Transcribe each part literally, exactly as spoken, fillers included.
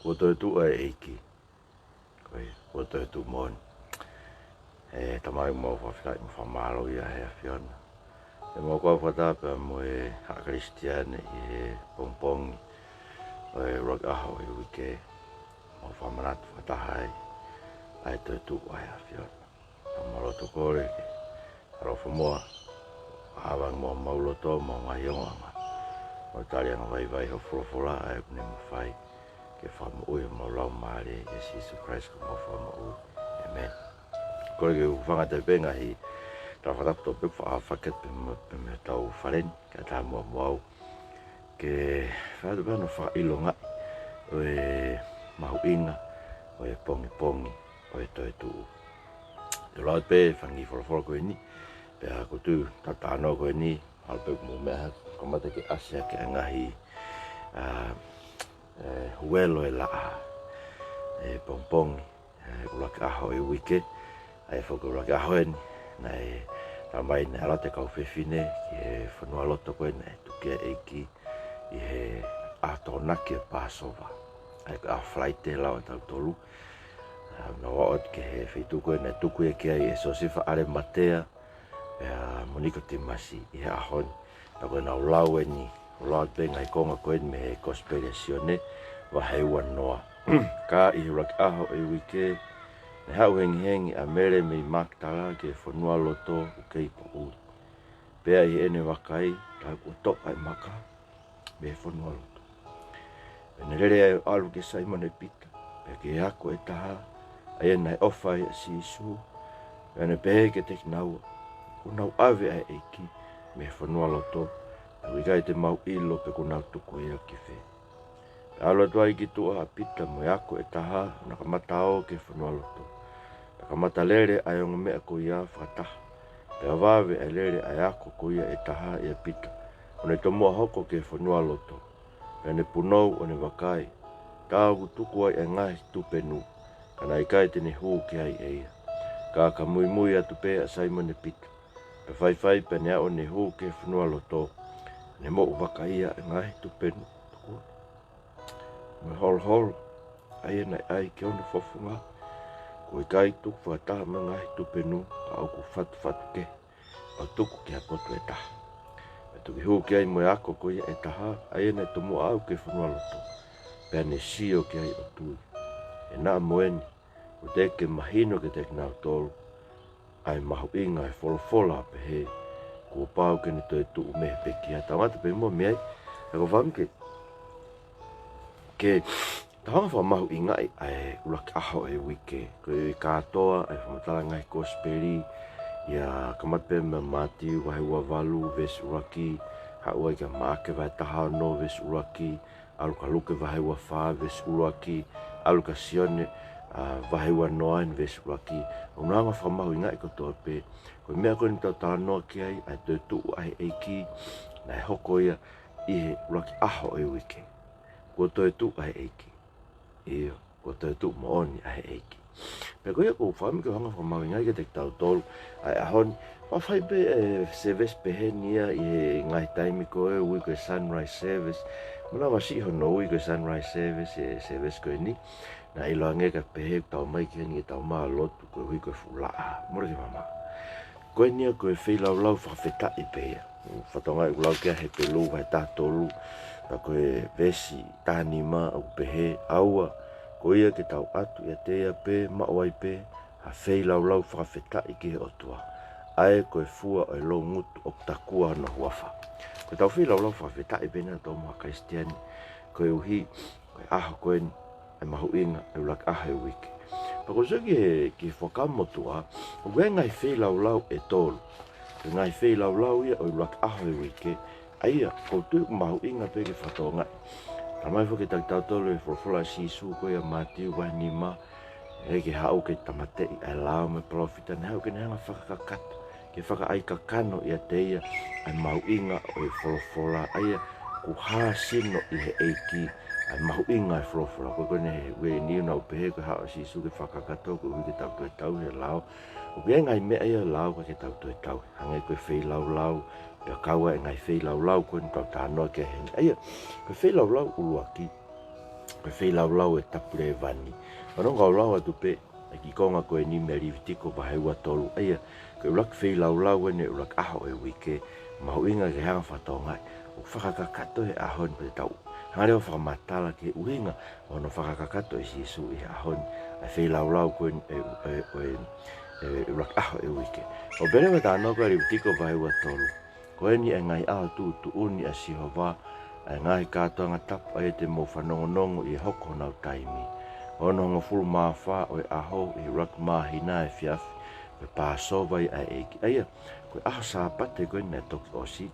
Kuo toetuʻu ʻa e ʻEiki. Ko ia, kuo toetuʻu moʻoni. ʻE Tamai, mau fakafetaʻi mo fakamālō ʻi he ʻAfiona. ʻE mau kau fakataha pea mo e haʻa Kalisitiane ʻi he pongipongi ʻo e ʻuluaki ʻaho ʻo e uike. Mau fakamanatu fakataha ai ʻa e toetuʻu ʻa e ʻAfiona. Mau loto kole ke ʻaloʻofa muʻa, ʻa e ʻaonga ʻo homau loto, homau ngaahi ongoʻanga. Mau tali angavaivai ho folofola ʻa ē ʻoku ne mafai ke fakamoʻui homau laumālie, ʻia Sīsū Kalaisi ko homau Fakamoʻui. ʻĒmeni. Kole ke u hūfanga atu pē he ngaahi tala fakatapu kotoa pē ʻoku faʻa fakakete pē mo, pē mo ʻetau fale ni, kae ʻatā muʻa mo au ke fai atu pē hano fakaʻilongaʻi ʻo e mahuʻinga ʻo e pongipongi ʻo e toetuʻu. Te u lau pē fanga kiʻi folofola ko eni, pea ʻoku ou tui ʻetau talanoa ko eni, ʻalu pē ʻoku mou meʻa hake, kamata ke ʻasi hake ʻa e ngaahi, ʻa, ʻe, huelo ʻe laʻā, ʻe, pongipongi ʻe, ʻuluaki ʻaho ʻo e uike, ʻa ia foki ʻuluaki ʻaho eni, naʻe talamai naʻe ʻalu atu e kau fefine ki he fonualoto ko ē naʻe tuku ki ai e ʻEiki ʻi he ʻaho Tokonaki ʻo e Pāsova. ʻA ia ko e ʻaho Falaite lau ʻe tautolu. ʻA, naʻa nau ō atu ki he feituʻu ko ē naʻe tuku ia ki ai ʻe Siosefa ʻAlematea, pea mo Nikotīmasi ʻi he ʻaho ni. Pea ko ʻenau lau eni, ʻoku lau atu pē ngaahi konga ko eni mei he Kosipeli ʻa Sione, vahe uanoa. Ka ʻi he ʻuluaki ʻaho ʻo e uike, naʻe haʻu hengihengi ʻa Mele mei Makitala ki he fonualoto ʻoku kei poʻuli. Pea ʻi heʻene vakai, tā kuo toʻo ʻa e maka mei he fonualoto. Pea ne lele ai ʻo ʻalu kia Saimone Pita, pea ki he ako ʻe taha, ʻa ia naʻe ʻofa ai ʻa Sīsū, pea ne pehē kiate kinaua, kuo nau ʻave ʻa e ʻEiki mei he fonualoto, pea ʻoku ʻikai te mau ʻilo pe kuo nau tuku ia ki fē. Pea ʻalu atu ai ki tuʻa ʻa Pita mo e ako ʻe taha, ʻo na kamata ō ki he fonualoto. Pea kamata lele ʻa e ongo meʻa ko ia fakataha. Pea vave ʻa e lele ʻa e ako ko ia ʻe taha ʻia Pita, ʻo ne tomuʻa hoko ki he fonualoto. Pea ne punou ʻo ne vakai, tā ʻoku tuku ai ʻa e ngaahi tupenu, ka naʻe ʻikai te ne hū ki ai ʻe ia. Ka ka muimui atu pē ʻa Saimone Pita, pea faifai pea ne aʻu ʻo ne hū ki he fonualoto, ne moʻu vaka ia ʻa e ngaahi tupenu, tuku mo e holoholo, ʻa ia naʻe ʻai ki hono fofonga, kuo ʻikai tuku fakataha mo e ngaahi tupenu, ka ʻoku fatufatu kehe, ʻo tuku ki ha potu ʻe taha. Pea toki hū ki ai mo e ako ko ia ʻe taha, ʻa ia naʻe tomuʻa aʻu ki he fonualoto, pea ne sio ki ai ʻo tui. ʻE naʻa mo eni, ʻoku teʻeki ke mahino kiate kinautolu ʻa e mahuʻinga ʻo e folofola ʻo pehē, kuo pau ke ne toetuʻu mei he pekia. Tau ngata pē muʻa mei ai, ʻa ia ʻoku ou fakaʻamu ke, ke tau hanga ʻo fakamahuʻingaʻi ʻa e ʻuluaki ʻaho ʻo e uike. Ko e kātoa ʻa e fakamatala ngaahi Kosipeli, ʻoku kamata pē mei Mātiu vahe uavalu veesi ʻuluaki, haʻu ai kia Maʻake vahe taha ono veesi ʻuluaki, ʻalu kia Luke vahe uafā veesi ʻuluaki, ʻalu kia Sione, ʻa, vahe uanoa eni veesi ʻuluaki. ʻOku ou hanga ʻo fakamahuʻingaʻi kotoa pē, ko e meʻa ko eni ʻoku tau talanoa ki ai, ʻa e toetuʻu ʻa e ʻEiki, naʻe hoko ia ʻi he ʻuluaki ʻaho ʻo e uike. Kuo toetuʻu ʻa e ʻEiki. ʻIo, kuo toetuʻu moʻoni ʻa e ʻEiki. Pea ko ia ʻoku ou fakaʻamu ke u hanga ʻo fakamahuʻingaʻi kiate kitautolu ʻa e ʻaho ni, ʻoku fai pē ʻa e service pehē ni ia ʻi he ngaahi taimi ko ē, ui ko e sunrise service. Manavasiʻi hono ui ko e sunrise service, ʻa e service ko eni. Naʻa ʻiloange ka pehē ʻoku tau ō mai ki heni ke tau maʻu lotu koeʻuhi ko e fuʻu laʻā. Mole ke mamaʻo. Ko eni ia ko e feilaulau fakafetaʻi pē ia. Fakatokangaʻi ʻoku lau ki ai ʻa Hepelū vahe taha tolu, pea ko e veesi taha nima ʻoku pehē, ʻAua, ko ia ke tau ʻatu ʻiate ia pē, maʻu ai pē ha feilaulau fakafetaʻi ki he ʻOtua, ʻa ē ko e fua ʻo e loungutu ʻoku takua hono huafa. Ko ʻetau feilaulau fakafetaʻi pē eni ʻa e tau maʻa Kalisitiane, koeʻuhi ko e ʻaho ko eni, ʻa e mahuʻinga ʻo e ʻuluaki ʻaho ʻo e uike. Pea ko e sio ki he, ki he Fuakava Motuʻa, ʻoku ʻi ai e ngaahi feilaulau ʻe tolu. Ko e ngaahi feilaulau ia ʻo e ʻuluaki ʻaho ʻo e uike, ʻa ia ʻoku ou tui ʻoku mahuʻinga pē ke fakatokangaʻi. Talamai foki kiate kitautolu ʻe he folofola ʻa Sīsū ko ia ʻia Mātiu vahe nima, ʻe ʻikai ke haʻu ke tāmateʻi ʻa e lao mo e palōfita, naʻe haʻu ke ne hanga ʻo fakakakato, ke fakaʻaikakano ʻiate ia ʻa e mahuʻinga ʻo e folofola, ʻa ia ʻoku hā sino ʻi he ʻEiki ʻa e mahuʻinga ʻo e folofola. Ko e, ko eni ʻoku ou tui naʻa ku pehē ko e haʻu ʻa Sīsū ke fakakakato koeʻuhi ke tau toe tauhi e lao. ʻOku ʻi ai e ngaahi meʻa ia ʻo e lao ʻoku ʻikai ke tau toe tauhi. Hangē ko e feilaulau, pea kau ai e ngaahi feilaulau ko eni ʻoku tau talanoa ki ai heni. ʻA ia, ko e feilaulau ʻuluaki, Ko e feilaulau ʻo e tapu lēvani. Fanongo kau lau atu pē ʻa e kiʻi konga ko eni mei Levitiko vahe ua tolu. ʻA ia, ko e ʻuluaki feilaulau eni ʻo e ʻuluaki ʻaho ʻo e uike, mahuʻinga ke hanga ʻo fakatokangaʻi ʻoku fakakakato he ʻaho ni pea tau hanga leva ʻo fakamatala ki he ʻuhinga ʻo hono fakakakato ʻe Sīsū ʻi he ʻaho ni ʻa e feilaulau ko eni ʻo e, ʻo e, ʻo e, ʻo e ʻuluaki ʻaho ʻo e uike. ʻOku pehē leva e talanoa ko ē ʻa Levitiko vahe ua tolu: Ko eni ʻa e ngaahi ʻaho tuʻutuʻuni ʻa Sihova, ʻa e ngaahi kātoanga tapu ʻa ia te mou fanongonongo ʻi he hoko honau taimi. Ko hono hongofulu mā fā ʻo e ʻaho, ʻi he ʻuluaki māhina, efiafi, ko e Pāsova ia ʻa e ʻEiki. ʻA ia, ko e ʻaho Sāpate ko eni naʻe toki ʻosi,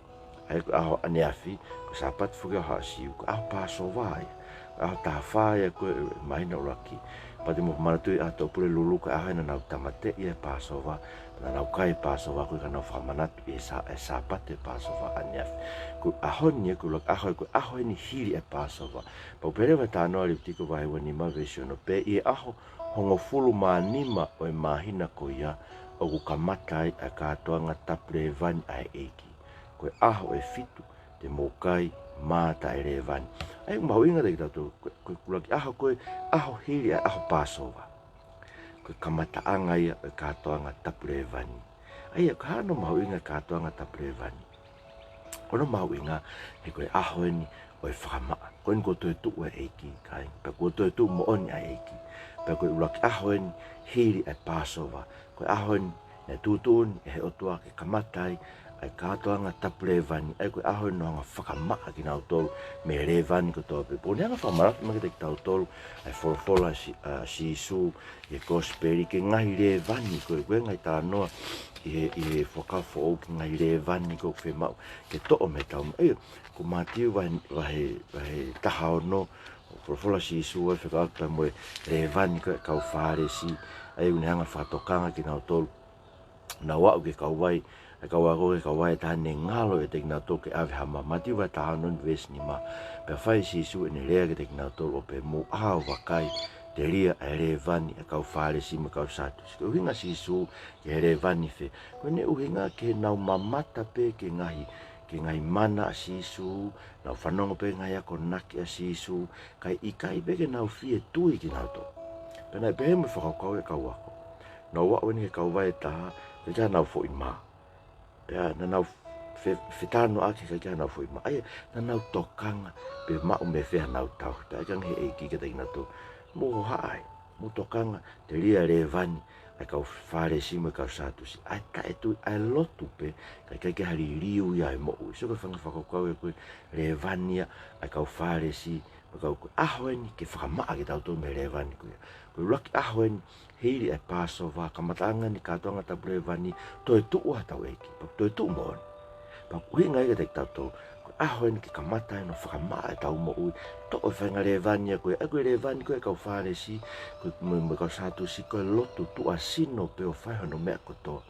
ʻa ia ko e ʻaho ʻaneafi, ko e Sāpate foki ʻo e Siu, ko e ʻaho Pāsova ia. Ko e ʻaho taha fā ia ko ē ʻo e māhina ʻuluaki. Pea te mou manatuʻi ʻa e ʻaho Tuʻapulelulu, ko e ʻaho ia naʻa nau tāmateʻi ai e Pāsova, naʻa nau kai e Pāsova ko ē ka nau fakamanatu ʻi he Sā-, e Sāpate Pāsova ʻaneafi. Ko e ʻaho ni ia, ko e ʻuluaki ʻaho, ko e ʻaho eni hili e Pāsova. Pea ʻoku pehē leva e talanoa ʻa Levitiko vahe ua nima veesi ono: Pea ʻi he ʻaho hongofulu mā nima ʻo e māhina ko ia, ʻoku kamata ai ʻa e kātoanga tapu lēvani ʻa e ʻEiki. Ko e ʻaho ʻe fitu te mou kai mā taʻelēvani. ʻA ia, mahuʻinga kiate kitautolu, ko e, ko e ʻuluaki ʻaho ko ē, ʻaho hili ʻa e ʻaho Pāsova, ko e kamataʻanga ia ʻo e kātoanga tapu lēvani. ʻA ia, ko e hā hono mahuʻinga e kātoanga tapu lēvani? Ko hono mahuʻinga he ko e ʻaho eni ʻo e fakamaʻa. Ko eni kuo toetuʻu e ʻEiki, kāinga, pea kuo toetuʻu moʻoni ʻa e ʻEiki. Pea ko e ʻuluaki ʻaho eni hili e Pāsova. Ko e ʻaho eni naʻe tuʻutuʻuni ʻe he ʻOtua ke kamata ai ʻa e kātoanga tapu lēvani. ʻA ia ko e ʻaho eni naʻe hanga ʻo fakamaʻa kinautolu mei he lēvani kotoa pē. Pea ʻoku ne hanga ʻo fakamanatu mai kiate kitautolu ʻa e folofola ʻa Si-, ʻa Sīsū ʻi he Kosipeli ki he ngaahi lēvani ko ē, ko e ngaahi talanoa ʻi he, ʻi he Fuakava Foʻou ki he ngaahi lēvani ko ē ʻoku fiemaʻu ke toʻo mei he taumuʻa. ʻA ia, ko Mātiu vahe, vahe, vahe taha ono, ʻoku folofola ʻa Sīsū ai fekauʻaki pea mo e lēvani ko ē ʻa e kau Fālesi. ʻA ia ʻoku ne hanga ʻo fakatokanga kinautolu. Nau aʻu ki he kauvai, ʻa e kau ako ki he kauvai ʻe taha, ne ngalo ʻiate kinautolu ke ʻave hama. Mātiu vahe taha ono veesi nima. Pea fai ʻe Sīsū ʻene lea kiate kinautolu ʻo pehē, Mou ʻā ʻo vakai, telia ʻa e lēvani ʻa e kau Fālesi mo e kau Sātusi. Ko e ʻuhinga ʻa Sīsū ki he lēvani fē? Ko ʻene ʻuhinga ki heʻenau mamata pē ki he ngaahi, ki he ngaahi mana ʻa Sīsū, nau fanongo pē ki he ngaahi akonaki ʻa Sīsū, kae ʻikai pē ke nau fie tui kinautolu. Pea naʻe pehē mo e fakakaukau ʻa e kau ako. Nau aʻu eni ki he kauvai ʻe taha, ʻikai ke nau foʻi mā. Pea naʻa nau fe-, fetalanoaʻaki ʻikai ke nau foʻi mā. ʻA ia, naʻa nau tokanga pe maʻu mei fē haʻanau tauhi. Pea ʻeke ange ʻe he ʻEiki kiate kinautolu, Mou hohaʻa ai, mou tokanga, telia e lēvani ʻa e kau Fālesi mo e kau Sātusi. ʻA e taʻetui, ʻa e lotu pē, kae ʻikai ke ʻi ai ha liliu ia ʻa e moʻui. Sio ki he fanga fakakaukau ē ko e lēvani ia ʻa e kau Fālesi mo e kau, ko e ʻaho eni ke fakamaʻa kitautolu mei he lēvani ko ia. Ko e ʻuluaki ʻaho eni hili e Pāsova, kamataʻanga eni e kātoanga tapu lēvani, toetuʻu ai hotau ʻEiki, pea toetuʻu moʻoni. Pea ko e ʻuhinga ia kiate kitautolu, ko e ʻaho eni ke kamata ai hono fakamaʻa ʻetau moʻui, toʻo e faʻahinga lēvani ia ko ē, ʻa ia ko e lēvani ko ē ʻa e kau Fālesi, ko e mo, mo e kau Sātusi, ko e lotu tuʻasino pē ʻo fai hono meʻa kotoa.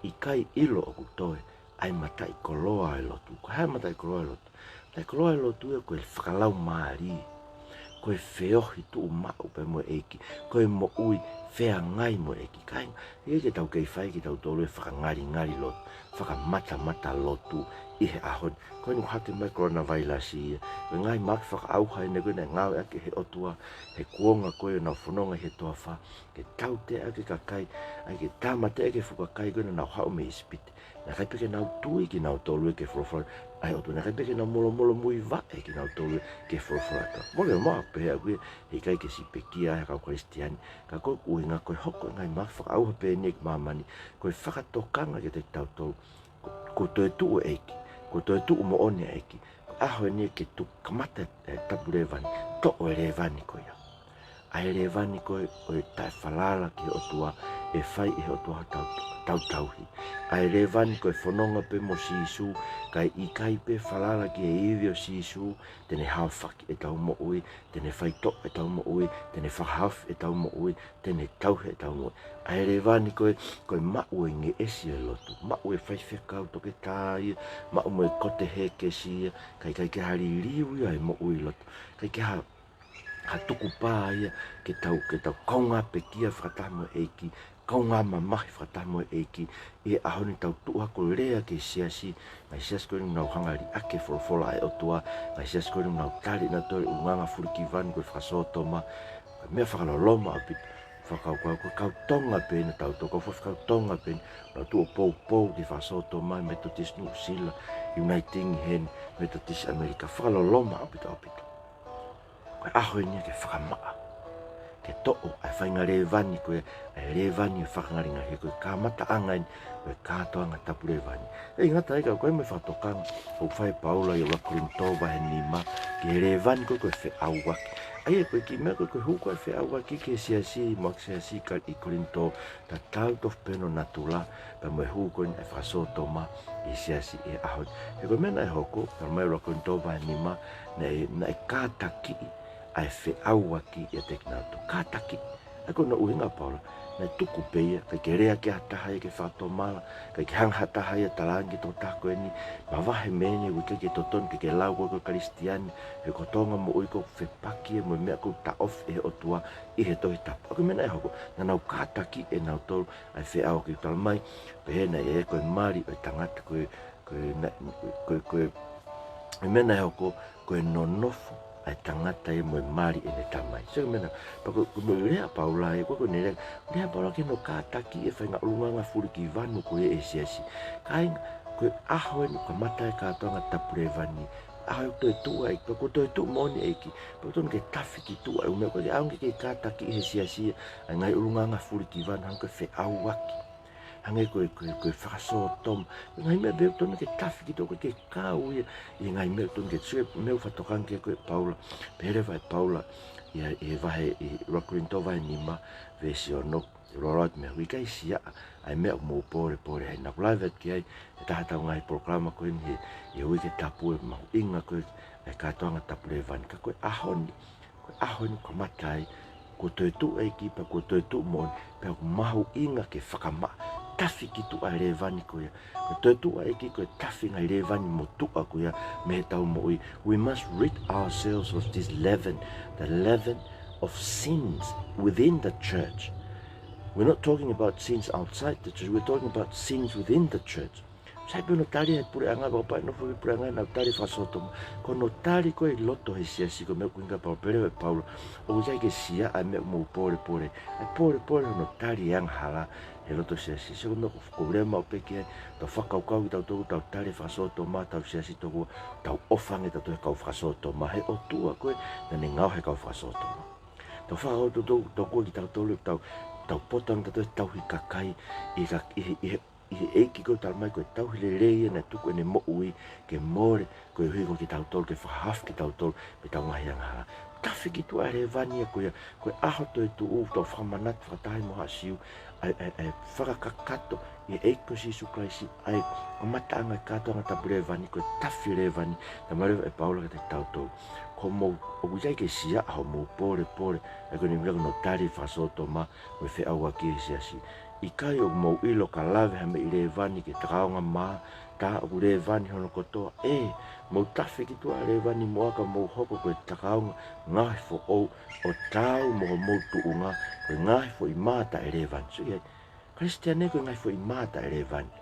ʻIkai ʻilo ʻoku toe ʻa e mataʻikoloa ʻo e lotu. Ko e hā e mataʻikoloa ʻo e lotu? Mataʻikoloa ʻo e lotu ia ko e fakalaumālie, ko e feohi tuʻumaʻu pē mo e ʻEiki, ko e moʻui feangai mo e ʻEiki. Kāinga, ʻikai ke tau kei fai kitautolu e fakangalingali lotu, fakamatamata lotu ʻi he ʻaho ni. Ko eni ʻoku hake mai e kolona vailasi ia, ko e ngaahi mahaki fakaʻauha eni ko ē naʻe ngāueʻaki ʻe he ʻOtua he kuonga ko ē ʻo ʻenau fononga ʻi he toafa, ke tauteaʻi e kakai, ʻa ia ke tāmateʻi e fuʻu kakai ko ē naʻa nau haʻu mei ʻIsipite. Naʻe ʻikai pē ke nau tui kinautolu ia ki he folofola ʻa e ʻOtua. Naʻe ʻikai pē ke nau molomolomuivaʻe kinautolu ia ki he folofola ʻa e ʻOtua. Mole moa pehē ʻoku ʻikai ke siʻi pekia e kau Kalisitiane. Ka ko e ʻuhinga ko e hoko e ngaahi mahaki fakaʻauha pē eni ki māmani, ko e fakatokanga kiate kitautolu kuo toetuʻu e ʻEiki, kuo toetuʻu moʻoni e ʻEiki. Ko e ʻaho eni ke tuku, kamata e tapu lēvani, toʻo e lēvani ko ia. ʻA e lēvani ko ē ʻo e taʻefalala ki he ʻOtua ʻe fai ʻe he ʻOtua hotau tau-, tau tauhi. ʻA e lēvani ko e fononga pē mo Sīsū, kae ʻikai pē falala ki he ivi ʻo Sīsū, te ne haofaki ʻetau moʻui, te ne faitoʻo ʻetau moʻui, te ne fakahaofi ʻetau moʻui, te ne tauhi ʻetau moʻui. ʻA e lēvani ko ē, ko e maʻu e ngeʻesi e lotu, maʻu e faifekau toketā ia, maʻu mo e kote hekesi ia, kae ʻikai ke ʻi ai ha liliu ia ʻa e moʻui lotu, ʻikai ke ʻi ai ha ha tukupā ia ke tau, ke tau kaungā pekia fakataha mo e ʻEiki, kaungā mamahi fakataha mo e ʻEiki, ʻi he ʻaho ni tau tuʻu hake ʻo lea ki he siasi, ngaahi siasi ko eni ʻoku nau hanga ʻo liʻaki e folofola ʻa e ʻOtua, ngaahi siasi ko eni ʻoku nau tali ʻenautolu e ʻulungaanga fulikivanu ko e fakasōtoma, ko e meʻa fakaloloma ʻaupito, fakakaukau ko e kau Tonga pē eni ʻa tautolu, kau faifekau Tonga pē eni, ʻoku nau tuʻu ʻo poupou ki he fakasōtoma, Metotisi Nuʻusila, Uniting heni, Metotisi ʻAmelika, fakaloloma ʻaupito ʻaupito. Ko e ʻaho eni ia ke fakamaʻa, ke toʻo ʻa e faʻahinga lēvani ko ē, ʻa e lēvani ʻo e fakangalingali, he ko e kamataʻanga eni ʻo e kātoanga tapu lēvani. ʻE ngata ai ka ko e meʻa fakatokanga ʻoku fai ʻe Paula ʻi he ʻuluaki Kolinitō vahe nima, ki he lēvani ko ē ko e feʻauaki. ʻA ia ko e kiʻi meʻa ko ē ko e hū ko ē ʻa e feʻauaki ki he siasi, mo e siasi ka ʻi Kolinitō, tatau tofu pē hono natula, pea mo e hū ko eni ʻa e fakasōtoma ʻi he siasi ʻi he ʻaho ni. He ko e meʻa naʻe hoko, talamai ʻuluaki Kolinitō vahe nima, naʻe, naʻe kātakiʻi ʻa e feʻauaki ʻiate kinautolu. Kātakiʻi. ʻA ia ko hono ʻuhinga ʻa Paula, naʻe tuku pē ia, ʻikai ke lea ki ai ha taha ia ke fakatomala, ʻikai ke hanga ha taha ia ʻo talaange ki he tokotaha ko eni, mavahe mei heni, ʻoku ʻikai ke totonu ke ke lau koe ko e Kalisitiane, he ko ho toenga moʻui ʻoku fepaki ia mo e meʻa ʻoku taʻofi ʻe he ʻOtua ʻi he Tohi Tapu. ʻA ia ko e meʻa naʻe hoko, naʻa nau kātakiʻi ʻenautolu ʻa e feʻauaki, talamai, pehē naʻe ʻi ai ko e mali ʻo e tangata ko e, ko e, na-, ko e, ko e, ko e meʻa naʻe hoko, ko e nonofo ʻa e tangata ia mo e mali ʻene tamai. So ko e meʻa naʻe, pea ko, ko e meʻa lea ʻa Paula ia, ko e, ko ʻene lea, lea ʻa Paula ki hono kātakiʻi e faʻahinga ʻulungaanga fulikivanu ko ia ʻa e siasi. Kāinga, ko e ʻaho eni ʻoku kamata e kātoanga tapu lēvani, ʻaho ʻoku toe tuʻu ai, pea kuo toe tuʻu moʻoni e ʻEiki, pea totonu ke tafi ki tuʻa e ʻū meʻa, ʻoku ʻikai ke ʻaonga ke kātakiʻi ʻe he siasi ia ʻa e ngaahi ʻulungaanga fulikivanu, hangē ko e feʻauaki, hangē ko e, ko e, ko e fakasōtoma. Ngaahi meʻa pehē ʻoku totonu ke tafi ki tuʻa, ʻoku ʻikai ke kau ia ʻi he ngaahi meʻa ʻoku totonu ke, sio, meʻa ʻoku fakatokanga ki ai ko ē ʻa Paula, pehē leva ʻe Paula, ʻi he, ʻi he vahe, ʻi he ʻuluaki Kolinitō vahe nima, veesi ono, ʻuluaki mei he ʻoku ʻikai siaʻa ʻa e meʻa ʻoku mou pōlepole ai. Naʻa ku lave atu ki ai he taha ʻetau ngaahi polokalama ko eni he, he uike tapu, e mahuʻinga ko ē ʻa e kātoanga tapu lēvani. Ka ko e ʻaho ni, ko e ʻaho eni ʻoku kamata ai, kuo toe tuʻu e ʻEiki pea kuo toe tuʻu moʻoni, pea ʻoku mahuʻinga ke fakamaʻa, tafi ki tuʻa e lēvani ko ia. Ko e toe tuʻu e ʻEiki ko e tafi e ngaahi lēvani motuʻa ko ia mei heʻetau moʻui. We must rid ourselves of this leaven, the leaven of sins within the church. We're not talking about sins outside the church, we're talking about sins within the church. Sai pē hono tali ʻe he puleʻanga, pea ʻe nofo e puleʻanga ʻo nau tali e fakasōtoma. Ko hono tali ko ē ʻi loto he siasi, ko e meʻa ʻoku ʻuhinga ʻa Paula, pehē leva ʻe Paula, ʻoku ʻikai ke siaʻa ʻa e meʻa ʻoku mou pōlepole ai. ʻA e pōlepole hono tali e angahala he loto siasi. So ko e meʻa ʻoku, ʻoku ou lea maʻu pē ki ai, tau fakakaukau kitautolu, tau tali e fakasōtoma ʻetau siasi, tau, tau ʻofa ange kitautolu he kau fakasōtoma, he ʻOtua ko ē naʻa ne ngaohi e kau fakasōtoma. Tau fakakaukau kitautolu, tau kau kitautolu, tau, tau poto ange kitautolu he tauhi kakai, ʻi he ka-, ʻi he, ʻi he, ʻi he ʻEiki ko ē ʻoku talamai ko e tauhi lelei ia naʻe tuku ʻene moʻui ke mole, koeʻuhi ko kitautolu, ke fakahaofi kitautolu mei heʻetau ngaahi angahala. Tafi ki tuʻa e lēvani ia ko ia, ko e ʻaho toe tuʻu, tau fakamanatu fakataha mo haʻa Siu, ʻa e, ʻa e, ʻa e fakakakato ʻi he ʻEiki ko Sīsū Kalaisi, ʻa e kamataʻanga e kātoanga tapu lēvani, ko e tafi lēvani, talamai leva ʻe Paula kiate kitautolu. Ko hoʻomou, ʻoku ʻikai ke siaʻa hoʻomou pōlepole, ʻa ia ko ʻene ʻuhinga ko hono tali e fakasōtoma, mo e feʻauaki he siasi. ʻIkai ʻoku mou ʻilo ka lave ha meʻi lēvani ki he takaonga mā, tā ʻoku lēvani hono kotoa? ʻĒ, mou tafi ki tuʻa e lēvani muʻa ka mou hoko ko e takaonga ngaohi foʻou, ʻo taau mo homou tuʻunga, ko e ngaahi foʻi mā taʻelēvani. So, ʻi ai, Kalisitiane, ko e ngaahi foʻi mā taʻelēvani.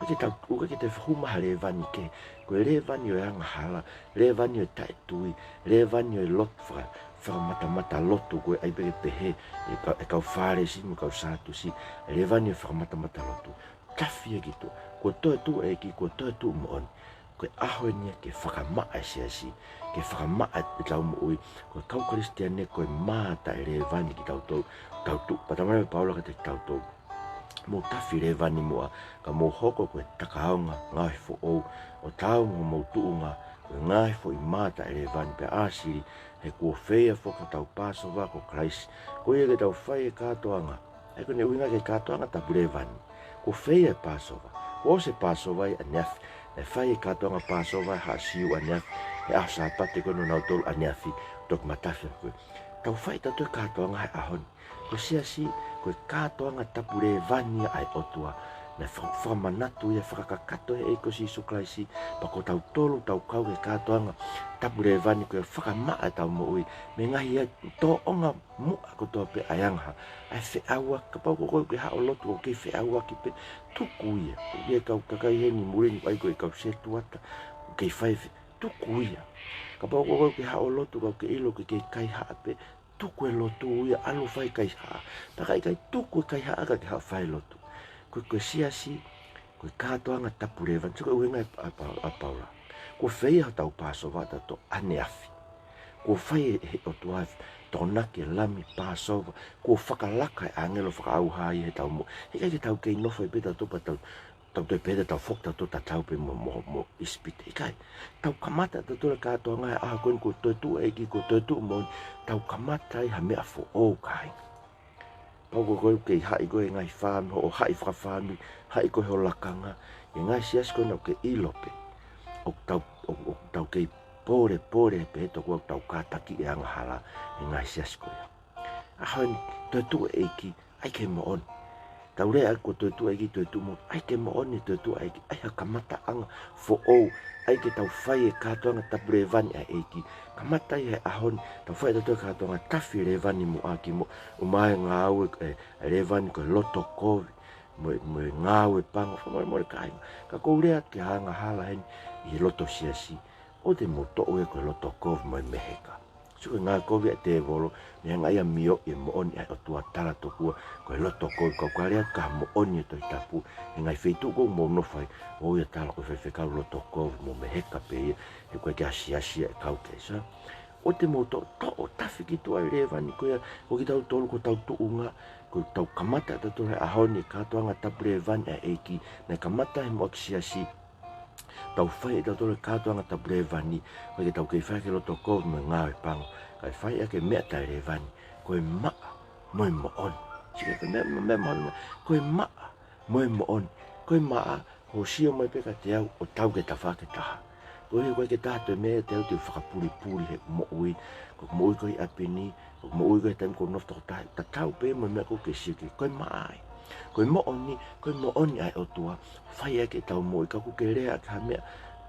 ʻOku ʻikai ke tau, ʻoku ʻikai ke toe hū mai ha lēvani kehe. Ko e lēvani ʻo e angahala, lēvani ʻo e taʻetui, lēvani ʻo e lotu faka-, fakamatamata lotu, ko e ʻai pē ke pehē ʻe he kau, ʻe he kau Fālesi mo e kau Sātusi, lēvani ʻo e fakamatamata lotu. Tafi ia ki tuʻa. Kuo toe tuʻu e ʻEiki, kuo toe tuʻu moʻoni. Ko e ʻaho eni ia ke fakamaʻa e siasi, ke fakamaʻa ʻetau moʻui. Ko e kau Kalisitiane ko e mā taʻelēvani kitautolu, tau tuʻu, pea talamai ʻe Paula kiate kitautolu, mou tafi lēvani muʻa, ka mou hoko ko e takaonga ngaohi foʻou, ʻo taau mo homou tuʻunga, ko e ngaahi foʻi mā taʻelēvani. Pea ʻāsili, he kuo feia foki hotau Pāsova ko Kalaisi, ko ia ke tau fai e kātoanga. ʻA ia ko ʻene ʻuhinga ki he kātoanga tapu lēvani. Kuo feia e Pāsova. Kuo ʻosi e Pāsova ʻi ʻaneafi. Naʻe fai e kātoanga Pāsova ʻa e haʻa Siu ʻaneafi, he ʻaho Sāpate ko ē ʻo nautolu ʻaneafi, toki matafi ʻa ko ē. Tau fai ʻetautolu e kātoanga he ʻaho ni. Ko e siasi, ko e kātoanga tapu lēvani ia ʻa e ʻOtua. Naʻe fa-, fakamanatu ia, fakakakato ʻe he ʻEiki ko Sīsū Kalaisi, pea ko tautolu ʻoku tau kau he kātoanga tapu lēvani ko e fakamaʻa ʻetau moʻui mei he ngaahi tōʻonga muʻa kotoa pē ʻa e angahala. ʻA e feʻauaki, kapau ko koe ʻoku ke haʻu ʻo lotu ʻoku ke feʻauaki pē, tuku ia. Ko e kau kakai heni muli ni, ʻa ia ko e kau setuata, ʻoku ke fai fe-, tuku ia. Kapau ko koe ʻoku ke haʻu ʻo lotu ka ʻoku ke ʻilo ʻoku ke kaihaʻa pē, tuku e lotu ia, ʻalu ʻo fai kaihaʻa. Pea ka ʻikai, tuku e kaihaʻa kae ke haʻu ʻo fai lotu. Ko e, ko e siasi, ko e kātoanga tapu lēvani, sio ko e ʻuhinga ʻa Pa-, ʻa Paula. Kuo fai hotau Pāsova ʻatautolu ʻaneafi. Kuo fai ʻe he ʻOtua e Tokonaki e Lami Pāsova. Kuo fakalaka e ʻāngelo fakaʻauha ia heʻetau moʻui. Heʻikai ke tau kei nofo ai pē tautolu pea tau, tau toe pehē te tau foki tautolu ʻo tatau pē mo, mo, mo ʻIsipite. ʻIkai. Tau kamata tautolu e kātoanga he ʻaho ko eni kuo toetuʻu e ʻEiki, kuo toetuʻu moʻoni. Tau kamata ai ha meʻa foʻou, kāinga. Kapau ko koe ʻoku ke haʻi koe he ngaahi fāmili, hoʻo haʻi fakafāmili, haʻi koe ho lakanga, he ngaahi siasi ko ena ʻoku ke ʻilo pē ʻoku tau, ʻoku, ʻoku tau kei pōlepole pē he tokua ʻoku tau kātaki e angahala he ngaahi siasi ko ia. ʻAho ni, toetuʻu e ʻEiki, ʻai ke moʻoni. Tau lea ʻaki kuo toetuʻu e ʻEiki, toetuʻu moʻoni, ʻai ke moʻoni, toetuʻu e ʻEiki, ʻai ha kamataʻanga foʻou, ʻai ke tau fai e kātoanga tapu lēvani ʻa e ʻEiki. Kamata ai he ʻaho ni, tau fai tautolu e kātoanga tafi lēvani muʻa kimuʻa, ʻomai e ngāue, e, e lēvani ko e loto kovi, mo e, mo e ngāue pango, fakamolemole kāinga. Ka ʻoku ou lea atu ki ha angahala heni ʻi he loto siasi, ʻoua te mou toʻo ia ko e loto kovi mo e meheka. Sio ko e ngāue kovi ʻa e tēvolo, mei he ngaahi ʻa mio ʻi he moʻoni ʻa e ʻOtua, tala tokua ko e loto kovi. Ka ʻoku ou lea atu ki ha moʻoni ʻa e Tohi Tapu, he ngaahi feituʻu ʻoku mou nofo ai, ʻoua ʻe tala ko e faifekau loto kovi mo meheka pē ia, he ʻoku ʻikai ke asiasi ʻa e kau keisa. ʻOua te mou toʻo, toʻo tafi ki tuʻa e lēvani ko ia, ko kitautolu ko hotau tuʻunga, ko ʻetau kamata tautolu he ʻaho ni e kātoanga tapu lēvani ʻa e ʻEiki, naʻe kamata he moʻui siasi, tau fai ʻe tautolu e kātoanga tapu lēvani, ʻoua ke tau kei fai ʻaki e loto kovi mo e ngāue pango, kae fai ʻaki e meʻa taʻelēvani, ko e maʻa mo e moʻoni. Sio ki he meʻa, meʻa, meʻa, meʻa, ko e maʻa mo e moʻoni, ko e maʻa, ko hoʻo sio mai pē kiate au ʻo tau ki he tafaʻaki ʻe taha. Koeʻuhi ʻoku ʻikai ke ʻi ai ha toe meʻa te u toe fakapulipuli he moʻui, ko e moʻui ko ē ʻi ʻapi ni, ko e moʻui ko ē he taimi ʻoku ou nofo tokotaha, tatau pē mo e meʻa ʻoku ke sio ki ai, ko e maʻa ia. Ko e moʻoni, ko e moʻoni ʻa e ʻOtua, fai ʻaki ʻetau moʻui, ka ʻoku ke lea ʻaki ha meʻa,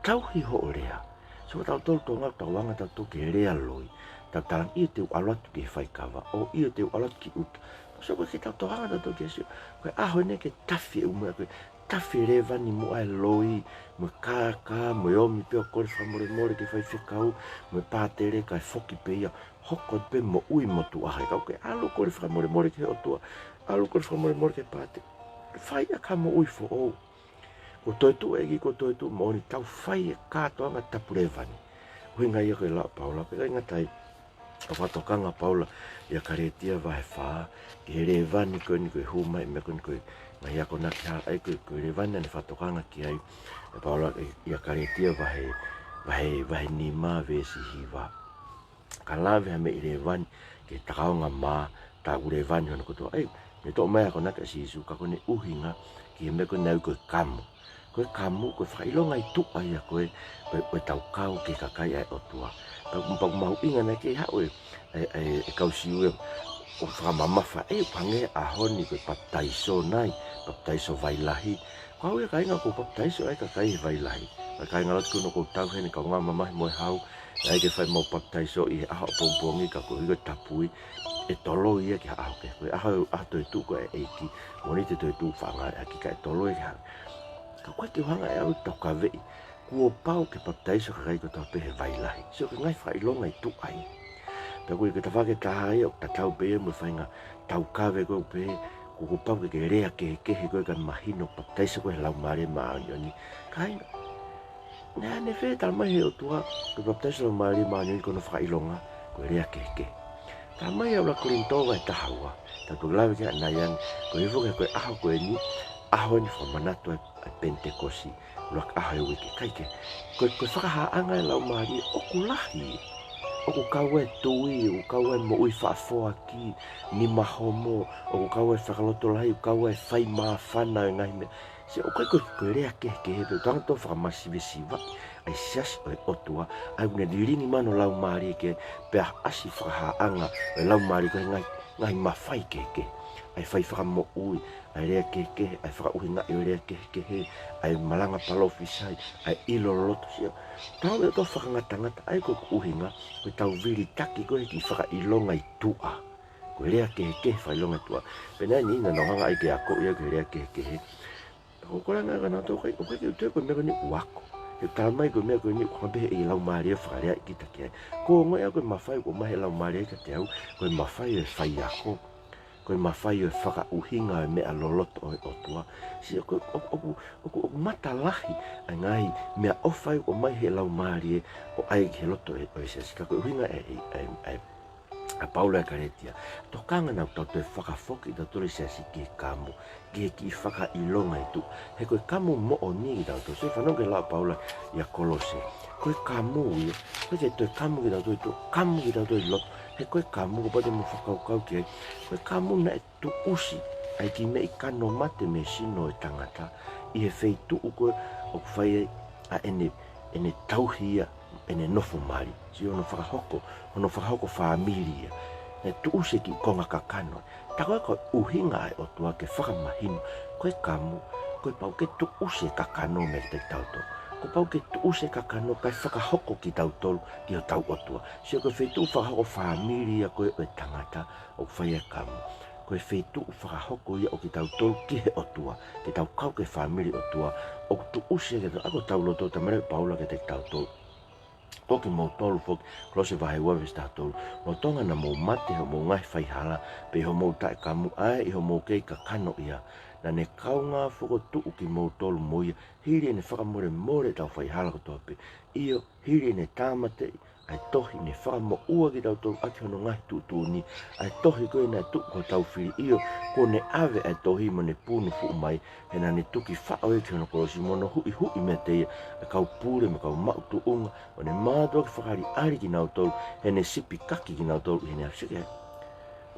tauhi hoʻo lea. Sio, tautolu Tonga, tau anga tautolu ki he lea loi. Tau talaange, ʻio te u ʻalu atu ki he faikava, ʻo ʻio te u ʻalu atu ki ʻuta. Sio, ko e ke tau tau anga tautolu ki he sio, ko e ʻaho ni ke tafi e ʻū meʻa ko ē, tafi e lēvani muʻa e loi, mo e kākā, mo e ō mai pē ʻo kole fakamolemole ki he faifekau, mo e pātele kae foki pē ia, hoko pē moʻui motuʻa. He ka ʻoku ke ʻalu ʻo kole fakamolemole ki he ʻOtua, ʻalu ʻo kole fakamolemole ki he pātele, fai ʻaki ha moʻui foʻou. Kuo toetuʻu e ʻEiki, kuo toetuʻu moʻoni, tau fai e kātoanga tapu lēvani. ʻUhinga ia ko e lau ʻa Paula, pea ʻikai ngata ai, ʻa e fakatokanga ʻa Paula ʻia Kalētia vahe fā, ki he lēvani ko eni ko e hū mai, meʻa ko eni ko e ngaahi akonaki hala, ʻa ia ko e, ko e lēvani naʻa ne fakatokanga ki ai ʻa Paula ʻia Kalētia vahe, vahe, vahe nima veesi hiva. Ka lave ha meʻi lēvani ki he takaonga mā, tā ʻoku lēvani hono kotoa. ʻA ia, ne toʻo mai e akonaki ʻa Sīsū, ka ko ʻene ʻuhinga ki he meʻa ko eni ʻa ia ko e kamu. Ko e kamu, ko e fakaʻilonga ʻi tuʻa ia ko ē, ko e, ko ʻetau kau ki he kakai ʻa e ʻOtua. Pea, pea ʻoku mahuʻinga naʻe kei haʻu e, e, e, e kau Siu ia ʻo fakamamafa, ʻe, ʻoku hangē he ʻaho ni ko e papitaiso nai, papitaiso vai lahi. Ko au ia kāinga ʻoku ou papitaiso ai e kakai he vai lahi. Ka kāinga, ʻoku ou tui ko hono ʻoku ou tau heni, kaungā mamahi mo e hau, naʻe ʻikai ke fai maʻu papitaiso ʻi he ʻaho ʻapongipongi, ka koeʻuhi ko e tapui, ʻe toloi ia ki ha ʻaho kehe. Ko e ʻaho, ʻaho toetuʻu ko ē ʻa e ʻEiki, Mōnite toetuʻu, Faʻa ngāue ʻaki, kae toloi ki ha. Ka ʻoku ʻikai ke u hanga ʻe au ʻo taukaveʻi kuo pau ke papitaiso e kakai kotoa pē he vai lahi. Sio ki he ngaahi fakaʻilonga ʻi tuʻa ia. Pea ko e, ko e tafaʻaki ʻe taha ia ʻoku tatau pē ia mo e faʻahinga taukave ko ē ʻoku pehē, kuo, kuo pau ke ke lea kehekehe koe kae mahino ʻoku papitaiso koe he Laumālie Māʻoniʻoni. Kāinga, naʻe ʻanefē? Talamai ʻe he ʻOtua ko e papitaiso Laumālie Māʻoniʻoni ko hono fakaʻilonga ko e lea kehekehe. Talamai ʻe he ʻuluaki Kolinitō vahe taha ua, tau toki lave ki ai ʻanai ange, ko e hifo ki he ko e ʻaho ko eni, ʻaho eni fakamanatu ai ʻa e Penitekosi, ʻuluaki ʻaho ʻo e uike, kae kehe. Ko e, ko e fakahāʻanga ʻa e Laumālie ʻoku lahi. ʻOku kau ai e tui, ʻoku kau ai e moʻui fakafoaki, nima homo, ʻoku kau ai e fakalotolahi, ʻoku kau ai e fai māfana ʻo e ngaahi meʻa. Sio, ʻoku ʻikai ko e, ko e lea kehekehe pē, tau hanga tautolu ʻo fakamasivesivaʻi ʻa e siasi ʻo e ʻOtua, ʻa ia ʻoku ne lilingi mai hono Laumālie ki ai, pea ʻasi e fakahāʻanga ʻo e Laumālie ki he ngaahi, ngaahi mafai kehekehe. ʻa e fai fakamoʻui, ʻa e lea kehekehe, ʻa e fakaʻuhingaʻi ʻo e lea kehekehe, ʻa e malanga palōfisai, ʻa e ʻilo loloto. Sio, tau ʻe tau fakangatangata, ʻa ia ko e ʻuhinga, ko ʻetau vilitaki ko ē he kiʻi fakaʻilonga ʻi tuʻa. Ko e lea kehekehe fakaʻilonga ʻi tuʻa. Pea naʻe ʻi ai e niʻihi naʻa nau hanga ai ke akoʻi ʻa e lea kehekehe. Ko e kolanga ka naʻa tau kai, ʻoku ʻikai ke u tui ko e meʻa ko eni ʻoku ako. He talamai ko e meʻa ko eni ʻoku hanga pē ʻe he Laumālie ʻo fakaleaʻi kita ki ai. Ko e ongoʻi ʻa e ko e mafai ʻoku ʻomai ʻe he Laumālie kiate au, ko e mafai ʻo e faiako. Ko e mafai ʻo e fakaʻuhinga ʻo e meʻa loloto ʻo e ʻOtua. Sio ko e, ʻoku, ʻoku, ʻoku, ʻoku matalahi ʻa e ngaahi meʻaʻofa ʻoku ʻomai ʻe he Laumālie ʻo ʻai ki he loto ʻo e, ʻo e siasi. Ka ko e ʻuhinga ʻe, ʻe, ʻe, ʻe, ʻa Paula ʻi Kalētia. Tokanga naʻa tau toe fakafoki kitautolu ʻi he siasi ki he kamu, ki he kiʻi fakaʻilonga ʻi tuʻa. He ko e kamu moʻoni kitautolu. Sio, fanongo ki he lau ʻa Paula ʻia Kolose. Ko e kamu ia, ʻoku ʻikai ke toe kamu kitautolu ʻi tuʻa, kamu kitautolu ʻi loto. He ko e kamu, kapau te mou fakakaukau ki ai, ko e kamu naʻe tuʻusi ʻa e kiʻi meʻi kano mate mei he sino ʻo e tangata ʻi he feituʻu ko ē ʻoku fai ai ʻa ʻene, ʻene tauhi ia ʻene nofo mali. Sio, hono fakahoko, hono fakahoko fāmili ia. Naʻe tuʻusi e kiʻi konga kakano. Tā ko ē ko e ʻuhinga ʻa e ʻOtua ke fakamahino, ko e kamu, kuo pau ke tuʻusi e kakano meiate kitautolu. Kuo pau ke tuʻusi e kakano kae fakahoko kitautolu ki hotau ʻOtua. Sio, ko e feituʻu fakahoko fāmili ia ko ē ʻo e tangata ʻoku fai ai e kamu. Ko e feituʻu fakahoko ia ʻo kitautolu ki he ʻOtua, ke tau kau ki he fāmili ʻo e ʻOtua, ʻoku tuʻusi ia ke tau ako tau loto, talamai ʻe Paula kiate kitautolu. Ko kimoutolu foki, Kolose vahe ua veesi taha tolu, lolotonga naʻa mou mate ʻi hoʻomou ngaahi faihala, pea ʻi hoʻomou taʻekamu, ʻa ē ʻi hoʻomou kei kakano ia, naʻa ne kaungā fokotuʻu kimoutolu mo ia, hili ʻene fakamolemole ʻetau faihala kotoa pē. ʻIo, hili ʻene tāmateʻi ʻa e tohi, ne fakamoʻua kitautolu ʻaki hono ngaahi tuʻutuʻuni, ʻa e tohi ko ē naʻe tuʻu ko hotau fili. ʻIo, kuo ne ʻave ʻa e tohi mo ne punu fuʻu mai, he naʻa ne tuki faʻo ia ki hono kolosi, mo hono huʻihuʻi meiate ia ʻa e kau pule mo e kau maʻu tuʻunga, ʻo ne mātuʻaki fakaʻaliʻali kinautolu, he ne sipikaki kinautolu ʻi heʻene afi. Sio ki ai.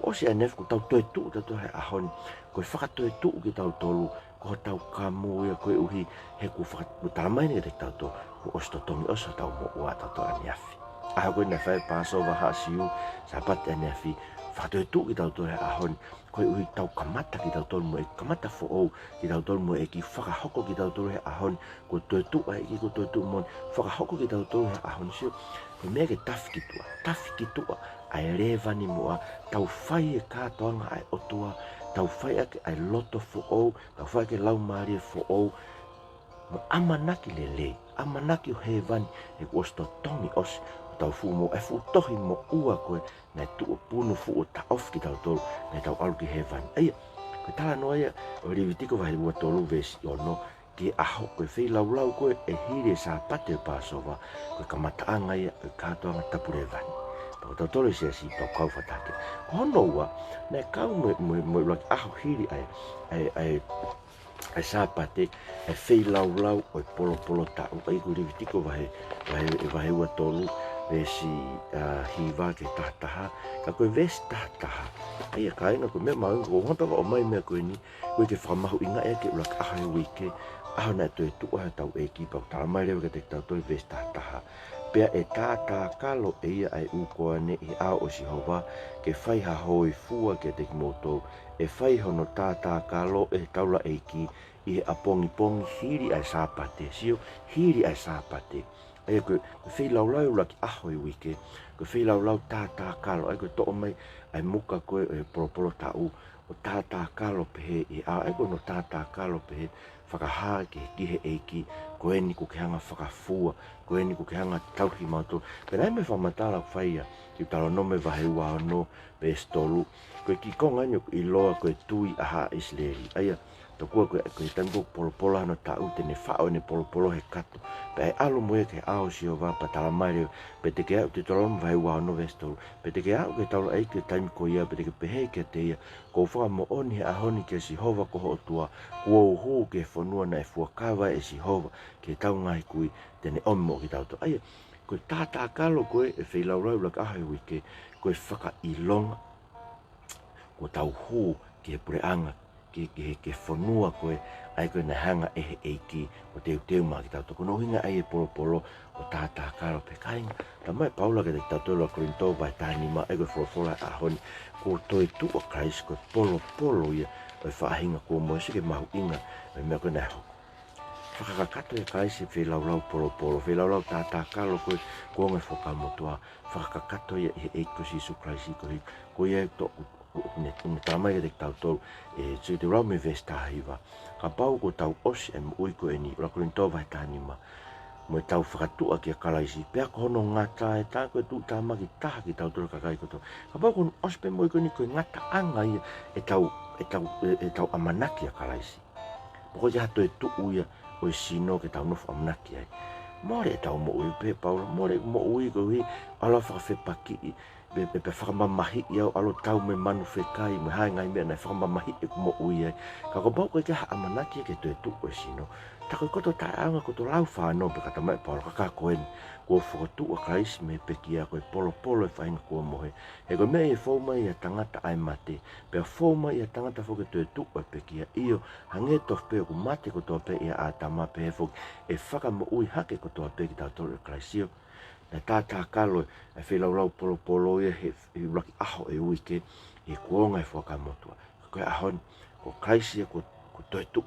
ʻOsi ʻa e aneafi, kuo tau toetuʻu kitautolu he ʻaho ni, ko e fakatoetuʻu kitautolu, ko hotau kamu ia, koeʻuhi he kuo faka-, kuo talamai ʻe he ʻOtua kiate kitautolu, kuo ʻosi totongi ʻosi hotau moʻua ʻatautolu ʻaneafi. ʻAho ko ē naʻe fai ai e Passover, Haʻa Siu, Sāpate ʻaneafi, fakatoetuʻu kitautolu he ʻaho ni, koeʻuhi tau kamata kitautolu mo e, kamata foʻou kitautolu mo e ʻEiki, fakahoko kitautolu he ʻaho ni, kuo toetuʻu ʻa e ʻEiki, kuo toetuʻu moʻoni, fakahoko kitautolu he ʻaho ni. Sio, ko e meʻa ke tafi ki tuʻa, tafi ki tuʻa ʻa e lēvani moʻua, tau fai e kātoanga ʻa e ʻOtua, tau fai ʻaki ʻa e loto foʻou, tau fai ʻaki e laumālie foʻou, mo e ʻamanaki lelei, ʻamanaki ʻo hēvani, he kuo ʻosi totongi ʻosi hotau fuʻu moʻua, e fuʻu tohi moʻua ko ē naʻe tuʻu ʻo punu fuʻu ʻo taʻofi kitautolu, naʻa tau ʻalu ki hēvani. ʻA ia, ko e talanoa ia ʻo Levitiko vahe ua tolu veesi ono, ki he ʻaho ko e feilaulau ko ē ʻe hili e Sāpate ʻo e Passover, ko e kamataʻanga ia ʻo e kātoanga tapu lēvani. Pea ko tautolu ʻi he siasi, tau kau fakataha ki ai. Ko hono ua, naʻe kau mo e, mo e, mo e ʻuluaki ʻaho hili ʻa e, ʻa e, ʻa e, ʻa e Sāpate, ʻa e feilaulau ʻo e polopolo taʻu. ʻA ia ko Levitiko vahe, vahe, vahe ua tolu, veesi, ā, hiva ki he taha taha. Ka ko e veesi taha taha, ʻa ia kāinga, ko e meʻa mahuʻinga, ko e ʻuhinga pē ʻoku ʻomai e meʻa ko eni, koeʻuhi ke fakamahuʻingaʻi ʻaki e ʻuluaki ʻaho ʻo e uike, ʻaho naʻe toetuʻu ai hotau ʻEiki, pea ʻoku talamai leva kiate kitautolu ʻi he veesi taha taha: Pea ʻe tātākalo ʻe ia ʻa e ʻū koane ʻi he ʻao ʻo Sihova, ke fai ha hōifua kiate kimoutolu. ʻE fai hono tātākalo ʻe he taulaʻeiki ʻi he ʻapongipongi hili ʻa e Sāpate. Sio, hili ʻa e Sāpate. ʻA ia ko e, ko e feilaulau ʻuluaki ʻaho ʻo e uike, ko e feilaulau tātākalo, ʻa ia ko e toʻo mai ʻa e muka ko ē ʻo e polopolo taʻu, ʻo tātākalo pehē ʻi he ʻao, ʻa ia ko hono tātākalo pehē, fakahā ki he, ki he ʻEiki, ko eni kuo ke hanga ʻo fakafua, ko eni kuo ke hanga ʻo tauhi kimautolu. Pea naʻe ʻi ai e meʻa fakamatala ʻoku fai ʻia Teutalōnome vahe ua ono, veesi tolu, ko e kiʻi konga eni ʻoku ʻiloa ko e tui ʻa haʻa ʻIsileli. ʻA ia, tokua ko e, ko e taimi ko ē ʻoku polopolo ai hono taʻu, te ne faʻo ʻene polopolo he kato, pea ʻe ʻalu mo ia ki he ʻao ʻo Sihova, pea talamai leva, pea te ke aʻu, Teutalōnome vahe ua ono veesi tolu, pea te ke aʻu ki he taulaʻeiki ʻo e taimi ko ia, pea te ke pehē kiate ia, Kuo u fakamoʻoni he ʻaho ni kia Sihova ko ho ʻOtua, kuo u hū ki he fonua naʻe fuakava ai ʻe Sihova ki heʻetau ngaahi kui, te ne ʻomi moʻo kitautolu. ʻA ia, ko e tātākalo ko ē ʻo e feilaulau ʻuluaki ʻaho ʻo e uike, ko e fakaʻilonga kuo tau hū ki he puleʻanga ki, ki, ki he fonua ko ē, ʻa ia ko ē naʻe hanga ʻe he ʻEiki ʻo teuteu maʻa kitautolu. Ko hono ʻuhinga ia e polopolo ʻo tātākalo pē, kāinga. Talamai ʻe Paula kiate kitautolu ʻi he ʻuluaki Kolinitō vahe taha nima, ʻa ia ko e folofola ʻo e ʻaho ni, ko e toetuʻu ʻa Kalaisi ko e polopolo ia ʻo e faʻahinga kuo mohe. Sio ki he mahuʻinga ʻo e meʻa ko ē naʻe hoko. Fakakakato ʻe Kalaisi e feilaulau polopolo, feilaulau tātākalo ko ē kuonga e Fuakava Motuʻa, fakakakato ia ʻi he ʻEiki ko Sīsū Kalaisi koeʻuhi, ko ia ʻoku, ʻoku ne, ʻoku ne talamai kiate kitautolu, ʻe, sio ki he lau mei he veesi taha hiva. Kapau kuo tau ʻosi e moʻui ko eni, ʻuluaki Kolinitō vahe taha nima, mo ʻetau fakatuʻa kia Kalaisi, pea ko hono ngata ē, tā ko e tuʻutāmaki taha kitautolu e kakai kotoa. Kapau kuo ʻosi pē e moʻui ko eni, ko e ngataʻanga ia ʻetau, ʻetau, ʻe, ʻetau ʻamanaki ʻia Kalaisi. Pea ko e hā e toetuʻu ia ʻo e sino ke tau nofo ʻamanaki ai? Mole ʻetau moʻui, pehē ʻe Paula, mole ʻeku moʻui koeʻuhi ʻalu ʻo fakafepakiʻi, pe, pe, pe fakamamahiʻi au, ʻalu ʻo tau mo e manu fekai, mo e hā e ngaahi meʻa naʻe fakamamahiʻi ʻeku moʻui ai. Ka kapau ʻoku ʻikai ke ʻi ai ha ʻamanaki ki he toetuʻu ʻo e sino, tā ko e koto taʻeʻaonga, koto laufānō pē. Ka talamai ʻe Paula, ka ko eni, kuo fakatuʻa ʻa Kalaisi mei he pekia, ko e polopolo ʻo e faʻahinga kuo mohe. He ko e meʻa ʻi he fou mai ʻi he tangata ʻa e mate, pea fou mai ʻi he tangata foki e toetuʻu ʻo e pekia. ʻIo, hangē tofu pē ʻoku mate kotoa pē ʻia ʻĀtama, pehē foki ʻe fakamoʻui hake kotoa pē kitautolu ʻe Kalaisi. ʻIo, naʻe tātākalo e feilaulau polopolo ia he, he ʻuluaki ʻaho e uike ʻi he kuonga e Fuakava Motuʻa. Ka ko e ʻaho ni, ko Kalaisi ia kuo, kuo toetuʻu.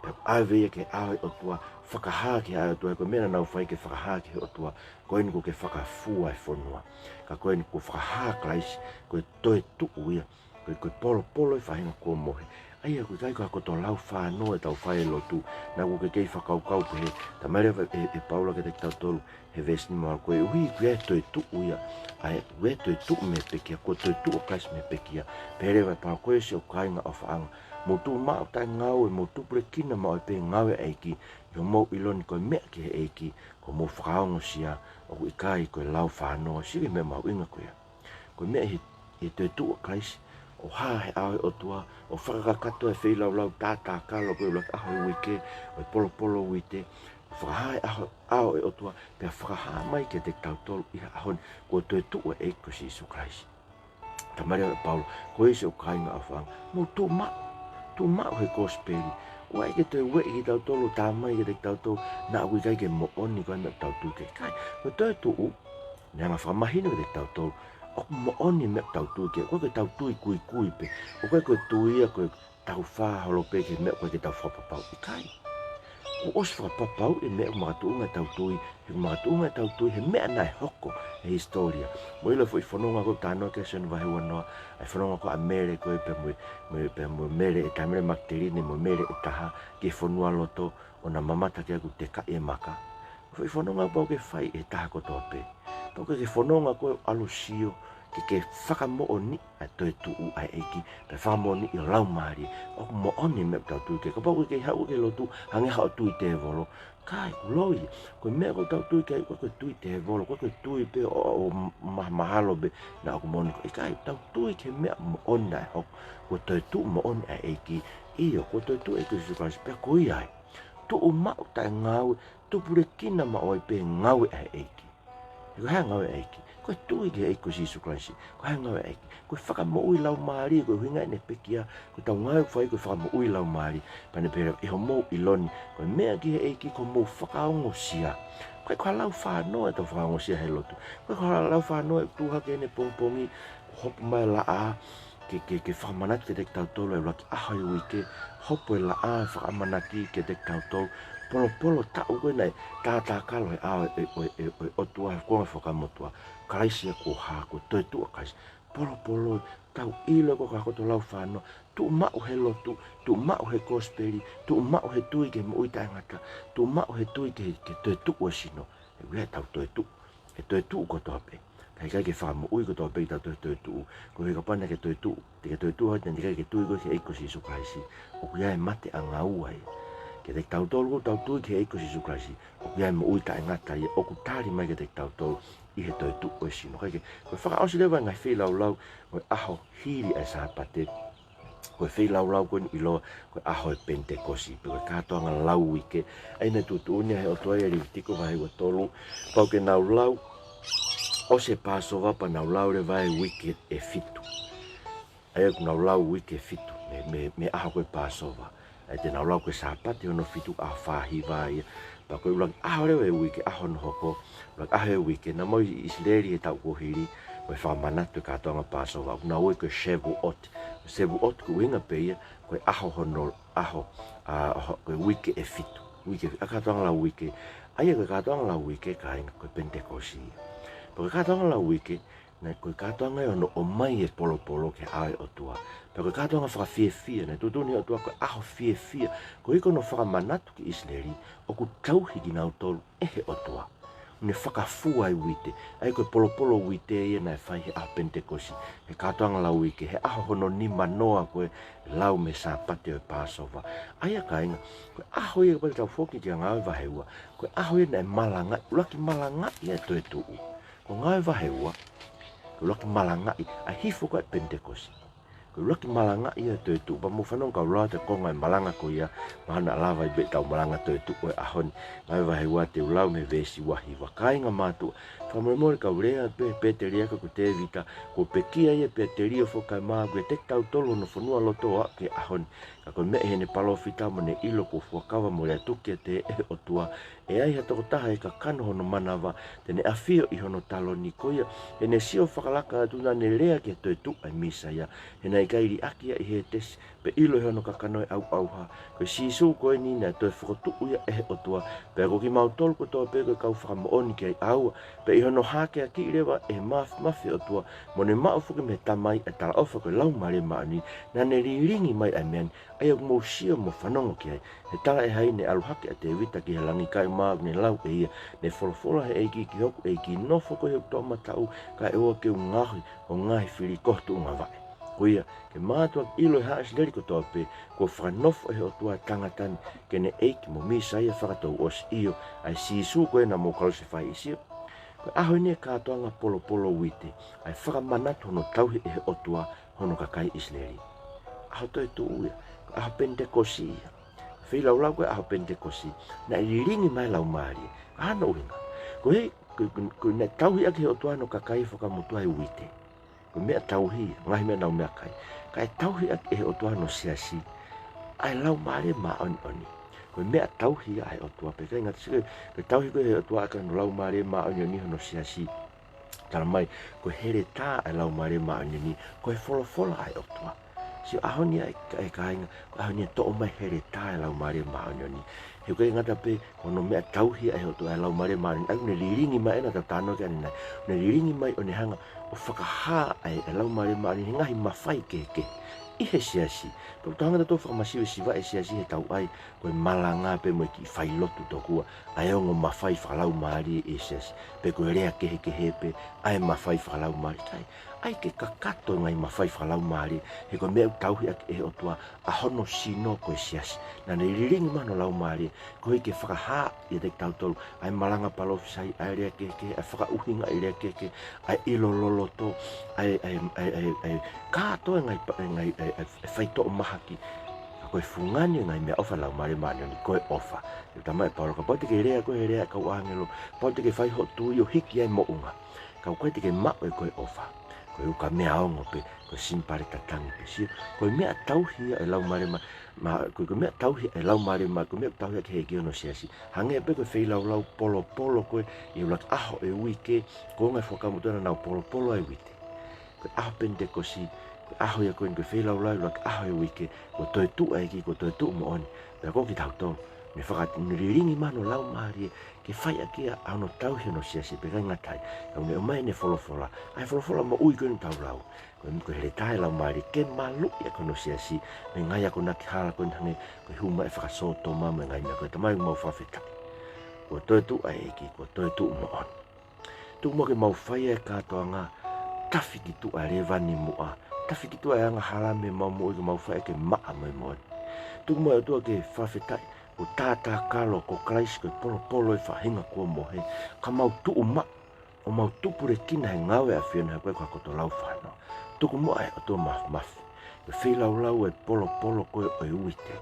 Pea ʻave ia ki he ʻao e ʻOtua, fakahā ki he ʻao e ʻOtua, ko e meʻa naʻa nau fai ke fakahā ki he ʻOtua, ko eni kuo ke fakafua e fonua. Ka ko eni kuo fakahā ʻa Kalaisi, ko e toetuʻu ia, ko e, ko e polopolo ʻo e faʻahinga kuo mohe. ʻA ia ʻoku ʻikai ko ha koto laufānō ʻetau fai e lotu, naʻa ʻoku ke kei fakakaukau pehē. Talamai leva ʻe, ʻe Paula kiate kitautolu he veesi nima valu, koeʻuhi kuo ʻi ai e toetuʻu ia, ʻa ia kuo ʻi ai e toetuʻu mei he pekia, kuo toetuʻu ʻa Kalaisi mei he pekia. Pehē leva ʻe Paula, ko ia siʻoku kāinga ʻofaʻanga, mou tuʻu maʻu taʻengaue, mou tupulekina maʻu ai pē he ngāue ʻa e ʻEiki, ʻi hoʻomou ʻilo ni ko e meʻa ki he ʻEiki, ko hoʻomou fakaongosia, ʻoku ʻikai ko e laufānō. Sio ki he meʻa mahuʻinga ko ia. Ko e meʻa ʻi he, ʻi he toetuʻu ʻa Kalaisi, ʻo hā he ʻao e ʻOtua, ʻo fakakakato e feilaulau tātākalo ko ē ʻuluaki ʻaho e uike, ʻo e polopolo uite, ʻo fakahā he ʻao, ʻao e ʻOtua, pea fakahā mai kiate kitautolu ʻi he ʻaho ni, kuo toetuʻu e ʻEiki ko Sīsū Kalaisi. Talamai leva ʻe Paula, ko ia siʻoku kāinga ʻofaʻanga, mou tuʻu maʻu, tuʻu maʻu he kosipeli. ʻOua ʻe ke toe ueʻi kitautolu, talamai kiate kitautolu naʻa ʻoku ʻikai ke moʻoni ko ē e meʻa ʻoku tau tui ki ai. ʻIkai, ko e toetuʻu, naʻe hanga ʻo fakamahino kiate kitautolu ʻoku moʻoni e meʻa ʻoku tau tui ki ai. ʻOku ʻikai ko ʻetau tui kuikui pē. ʻOku ʻikai ko e tui ia ko ʻetau fā holo pē ki he meʻa ʻoku ʻikai ke tau fakapapauʻi. ʻIkai. Kuo ʻosi fakapapauʻi e meʻa ʻoku makatuʻunga ʻetau tui, he ʻoku makatuʻunga ʻetau tui he meʻa naʻe hoko he hisitōlia. Mou ʻilo e foʻi fononga ko ē ʻoku talanoa ki ai ʻa Sione vahe uanoa, ʻa e fononga ko ē ʻa Mele ko ē pea mo e, mo e, pea mo e Mele ʻe taha, Mele Makitaline mo e Mele ʻe taha, ki he fonualoto, ʻo na mamata ki ai kuo tekaʻi e maka. Foʻi fononga pau ke fai ʻe he taha kotoa pē. Pau ke, ke fononga koe ʻo ʻalu ʻo sio, ke, ke fakamoʻoniʻi ʻa e toetuʻu ʻa e ʻEiki, pea fakamoʻoniʻi ho laumālie ʻoku moʻoni e meʻa ʻoku tau tui ki ai. Kapau ʻoku ke haʻu ki he lotu, hangē haʻo tui tēvolo. ʻIkai, ʻoku loi. Ko e meʻa ʻoku tau tui ki ai, ʻoku ʻikai ko e tui tēvolo, ʻoku ʻikai ko e tui pē ʻo, ʻo, ʻo ma-, mahalo pē naʻa ʻoku moʻoni. ʻIkai, tau tui ki he meʻa moʻoni naʻe hoko, ko e toetuʻu moʻoni ʻa e ʻEiki. ʻIo, ko e toetuʻu ʻa e ʻEiki ko Sīsū Kalaisi, pea ko ia ai. Tuʻu maʻu taʻengaue, tupulekina maʻu ai pē he ngāue ʻa e ʻEiki. He ko e hā e ngāue ʻa e ʻEiki? Ko e tui ki he ʻEiki ko Sīsū Kalaisi. Ko e hā e ngāue ʻa e ʻEiki? Ko e fakamoʻui laumālie, ko e ʻuhinga ʻene pekia, ko ʻetau ngāue ʻoku fai ko e fakamoʻui laumālie. Pea ne pehē leva, ʻi hoʻomou ʻilo ni ko e meʻa ki he ʻEiki, ko hoʻomou fakaongosia. ʻIkai ko ha laufānō ʻetau fakaongosia he lotu. ʻIkai ko ha laufānō ʻe tuʻu hake ʻene pongipongi, hopo mai e laʻā, ke, ke, ke fakamanatu kiate kitautolu e ʻuluaki ʻaho e uike, hopo e laʻā ʻo fakamanatu kiate kitautolu, polopolo taʻu ko ē naʻe tātākalo he ʻao e, e, e, e, e ʻOtua he kuonga Fuakava Motuʻa, Kalaisi ia kuo hā, kuo toetuʻu ʻa Kalaisi. Polopolo, tau ʻilo ʻoku ʻikai ko ha koto laufānō, tuʻu maʻu he lotu, tuʻu maʻu he kosipeli, tuʻu maʻu he tui ki he moʻui taʻengata, tuʻu maʻu he tui ki he, ki he toetuʻu ʻo e sino. He ʻoku ʻi ai ʻetau toetuʻu, ʻe toetuʻu kotoa pē. Ka ʻoku ʻikai ke fakamoʻui kotoa pē kitautolu he toetuʻu. Koeʻuhi kapau naʻa ke toetuʻu, te ke toetuʻu hake, naʻa ke ʻikai ke tui koe ki he ʻEiki ko Sīsū Kalaisi, ʻoku ʻi ai e mate ʻanga ua ia. Kiate kitautolu ʻoku tau tui ki he ʻEiki ko Sīsū Kalaisi, ʻoku ʻi ai e moʻui taʻengata ia ʻoku tali mai kiate kitautolu ʻi he toetuʻu ʻo e sino. Kae kehe, ko e fakaʻosi leva e ngaahi feilaulau ʻo e ʻaho hili ʻa e Sāpate, ko e feilaulau ko eni ʻiloa ko e ʻaho e Penitekosi, pe ko e kātoanga lau uike, ʻa ia naʻe tuʻutuʻuni ai ʻe he ʻOtua ʻi Levitiko vahe ua tolu, pau ke nau lau, ʻosi e Pāsova pea nau lau leva e uike ʻe fitu. ʻA ia ʻoku nau lau uike fitu, mei, mei, mei he ʻaho ko e Pāsova. ʻA ia te nau lau ko e Sāpate hono fitu, ʻaho fā hiva ia. Pea ko e ʻuluaki ʻaho leva e uike, ʻaho hono hoko, ʻuluaki ʻaho e uike, naʻa mau ʻi ʻIsileli he taʻu kuo hili, ko e fakamanatu e kātoanga Pāsova, ʻoku nau ui ko e Shavuot. Shavuot ko e ʻuhinga pē ia, ko e ʻaho hono, ʻaho, ʻa, ʻaho, ko e uike ʻe fitu. Uike, ʻa e kātoanga lau uike. ʻA ia ko e kātoanga lau uike, kāinga, ko e Penitekosi. Pea ko e kātoanga lau uike, naʻe ko e kātoanga ia hono ʻomai e polopolo ki he ʻao ʻo e ʻOtua. Pea ko e kātoanga fakafiefia, naʻe tuʻutuʻuni ʻe he ʻOtua ko e ʻaho fiefia. Koeʻuhi ko hono fakamanatu ki ʻIsileli, ʻoku tauhi kinautolu ʻe he ʻOtua. Ne fakafua e uite. ʻA ia ko e polopolo uite ia naʻe fai he ʻaho Penitekosi. He kātoanga lau uike, he ʻaho hono nimanoa ko e lau mei he Sāpate ʻo e Pāsova. ʻA ia kāinga, ko e ʻaho ia kapau te tau foki ki he Ngāue vahe ua. Ko e ʻaho ia naʻe malangaʻi, ʻuluaki malangaʻi e toetuʻu. Ko e Ngāue vahe ua, ko e ʻuluaki malangaʻi, ʻa e hifo ko ē ʻa e Penitekosi. Ko e ʻuluaki malangaʻi ia e toetuʻu, pea mou fanongo kau lau atu e konga e malanga ko ia, mahalo naʻa lava ai pē ʻetau malanga toetuʻu ʻo e ʻaho ni. Ngāue vahe ua te u lau mei he veesi uahiva. Kāinga mātuʻa, fakamolemole kau lea pē, pēteliake ko Tēvita, kuo pekia ia pea telio foki kae maau kiate kitautolu hono fonualoto ʻo aʻu ki he ʻaho ni. Ka ko e meʻa ʻi heʻene palōfita mo ʻene ʻilo kuo fuakava mo lea tuku kiate ia ʻe he ʻOtua, ʻe ai ha tokotaha ʻi he kakano hono manava, te ne ʻafio ʻi hono taloni. Ko ia, heʻene sio fakalaka atu naʻa ne lea ki he toetuʻu ʻa e Mīsaia, he naʻe ʻikai liʻaki ia ʻi Hētesi, pe ʻilo ʻe hono kakano e ʻauʻauha. Ko e Sīsū ko eni naʻe toe fokotuʻu ia ʻe he ʻOtua, pea ko kimautolu kotoa pē ko e kau fakamoʻoni kiate ia, pea ʻi hono hākeakiʻi leva ʻe he māfimafi ʻo e ʻOtua, mo ne maʻu foki mei he Tamai e talaʻofa ko e Laumālie Māʻoniʻoni, naʻa ne lilingi mai ʻa e meʻa ni, ʻa ia ʻoku mou sio mo fanongo ki ai. He tala ʻe hai naʻe ʻalu hake ʻa Tēvita ki he langi kae ʻumaʻā ʻoku ne lau ʻe ia, ne folofola ʻe he ʻEiki ki hoku ʻEiki, nofo koe ʻi hoku toʻomataʻu, kaeʻoua ke u ngaohi ho ngaahi fili ko ho tuʻungavaʻe. Ko ia, ke mātuʻaki ʻilo ʻe haʻa ʻIsileli kotoa pē, kuo fakanofo ʻe he ʻOtua e tangata ni ke ne ʻEiki mo Mīsaia fakatouʻosi, ʻio, ʻa e Sīsū ko ē naʻa mou kalusefai, sio. Ko e ʻaho eni e kātoanga polopolo uite, ʻa e fakamanatu hono tauhi ʻe he ʻOtua hono kakai ʻIsileli. ʻAho toetuʻu ia, ko e ʻaho Penitekosi ia. Feilaulau ko e ʻaho Penitekosi, naʻe lilingi mai e Laumālie. Ko hono ʻuhinga, ko e, ko, ko, ko e naʻe tauhi ʻaki ʻe he ʻOtua hono kakai Fuakava Motuʻa e uite. Ko e meʻa tauhi ia, ngaahi meʻa nau meʻakai. Kae tauhi ʻaki ʻe he ʻOtua hono siasi, ʻa e Laumālie Māʻoniʻoni. Ko e meʻa tauhi ia ʻa e ʻOtua pē, kāinga, sio, ko e tauhi ko ē ʻe he ʻOtua ʻaki hono Laumālie Māʻoniʻoni hono siasi. Tala mai, ko e heletā ʻa e Laumālie Māʻoniʻoni, ko e folofola ʻa e ʻOtua. Sio, ʻaho ni ʻa e, ʻa e kāinga, ko e ʻaho ni ʻe toʻo mai heletā ʻa e Laumālie Māʻoniʻoni. He ʻoku ʻikai ngata pē ko hono meʻa tauhi ʻa e ʻOtua ʻa e Laumālie Māʻoniʻoni, ʻa ia ʻoku ne lilingi mai ʻena, tau talanoa ki ai ʻanenai. ʻOku ne lilingi mai ʻo ne hanga ʻo fakahā ʻa e, ʻa e Laumālie Māʻoniʻoni he ngaahi mafai kehekehe ʻi he siasi. Pea ʻoku tau hanga tautolu ʻo fakamasivesivaʻi e siasi he tau ʻai ko e malanga pē mo e kiʻi failotu tokua, ʻa e ongo mafai fakalaumālie ʻi he siasi, pe ko e lea kehekehe pē, ʻa e mafai fakalaumālie. ʻIkai, ʻai ke kakato e ngaahi mafai fakalaumālie, he ko e meʻa ʻoku tauhi ʻaki ʻe he ʻOtua ʻa hono sino ko e siasi. Naʻa ne lilingi mai hono Laumālie, koeʻuhi ke fakahā ʻiate kitautolu ʻa e malanga palōfisai, ʻa e lea kehekehe, ʻa e fakaʻuhingaʻi lea kehekehe, ʻa e ʻilo loloto, ʻa e, ʻa e, ʻa e, ʻa e, ʻa e, kātoa e ngaahi pa-, e ngaahi, ʻa e, ʻa e, ʻa e faitoʻo mahaki. Ka ko e fungani e ngaahi meʻaʻofa ʻa e Laumālie Māʻoniʻoni ko e ʻofa. ʻE talamai ʻe Paula, kapau te ke lea koe he lea ʻa e kau ʻāngelo, kapau te ke fai hoʻo tui ʻo hiki ai e moʻunga, ka ʻoku ʻikai te ke maʻu ʻe koe e ʻofa, ko e ukamea ongo pē, ko e simipale tatangi pē. Sio, ko e meʻa tauhi ia ʻa e Laumālie Mā-, Mā-, ko e, ko e meʻa tauhi ʻa e Laumālie Mā-, ko e meʻa tauhi ʻaki ʻe he ʻEiki hono siasi. Hangē pē ko e feilaulau polopolo ko ē ʻi he ʻuluaki ʻaho e uike, ko e ngaahi Fuakava Motuʻa naʻa nau polopolo e uite. Ko e ʻaho Penitekosi, ko e ʻaho ia ko eni ko e feilaulau ʻuluaki ʻaho e uike, kuo toetuʻu ʻa e ʻEiki, kuo toetuʻu moʻoni. Pea ko kitautolu, ne faka-, ne lilingi mai hono Laumālie ke fai ʻaki ʻa hono tauhi hono siasi, pea ʻikai ngata ai, ka ʻoku ne ʻomai ʻene folofola, ʻa e folofola moʻui ko eni ʻoku tau lau. Ko e, ko e heletā ʻa e Laumālie ke maluʻi ʻaki hono siasi mei he ngaahi akonaki hala ko eni hangē ko e hū mai e fakasōtoma mo e ngaahi meʻa ko ē. Tamai, ʻoku mau fakafetaʻi. Kuo toetuʻu ʻa e ʻEiki, kuo toetuʻu moʻoni. Tuku muʻa ke mau fai e kātoanga, tafi ki tuʻa e lēvani muʻa, tafi ki tuʻa e angahala mei heʻemau moʻui, ke mau fai ke maʻa mo e moʻoni. Tuku muʻa ʻOtua ke fakafetaʻi, kuo tātākalo, ko Kalaisi ko e polopolo e faʻahinga kuo mohe, ka mau tuʻu maʻu, ʻo mau tupulekina he ngāue ʻa e ʻAfiona, he ko e kotoa lau fano. Tuku muʻa ʻe ʻOtua Māfimafi, ko e feilaulau e polopolo ko ē ʻo e uite,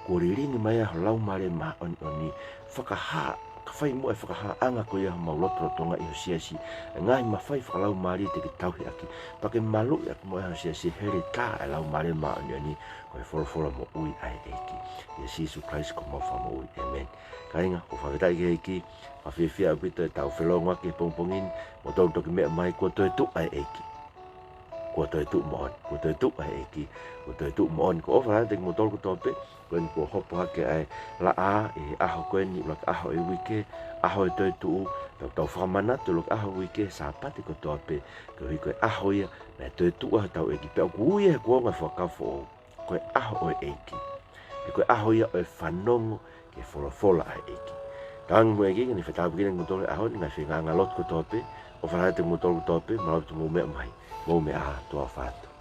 kuo lilingi mai ai ho Laumālie Māʻoniʻoni, fakahā Ka fai muʻa e fakahāʻanga ko ia homau lotolotonga ʻi ho siasi, e ngaahi mafai fakalaumālie te ke tauhi ʻaki, pea ke maluʻi ʻaki mo e ho siasi heletā e Laumālie Māʻoniʻoni, ko e folofola moʻui ʻa e ʻEiki. ʻIa Sīsū Kalaisi ko homau Fakamoʻui. ʻĒmeni. Kāinga, ʻoku ou fakafetaʻi ki he ʻEiki, ʻoku fiefia ʻaupito ʻetau felōngoaki he pongipongi ni, mou toki meʻa mai, kuo toe tuʻu ʻa e ʻEiki. Kuo toe tuʻu moʻoni, kuo toe tuʻu ʻa e ʻEiki, kuo toe tuʻu moʻoni. Ko e ʻofa lahi atu kiate kimoutolu kotoa pē, ko eni kuo hopo hake ʻa e laʻā ʻi he ʻaho ko eni, ʻuluaki ʻaho e uike, ʻaho e toe tuʻu, tau tau fakamanatu ʻuluaki ʻaho e uike, Sāpate kotoa pē, koeʻuhi ko e ʻaho ia naʻe toe tuʻu ai hotau ʻEiki, pea ʻoku ui ia he kuonga Fuakava Foʻou ko e ʻaho ʻo e ʻEiki. He ko e ʻaho ia ʻo e fanongo ki he folofola ʻa e ʻEiki. Tauange mo e ʻEiki ke ne fetaulaki kimoutolu he ʻaho ni, ngaahi feinga lotu kotoa pē, ʻofa lahi atu kiate kimoutolu kotoa pē, mālō ʻaupito hoʻomou meʻa mai, mou meʻa ā, tuʻa ʻofa atu.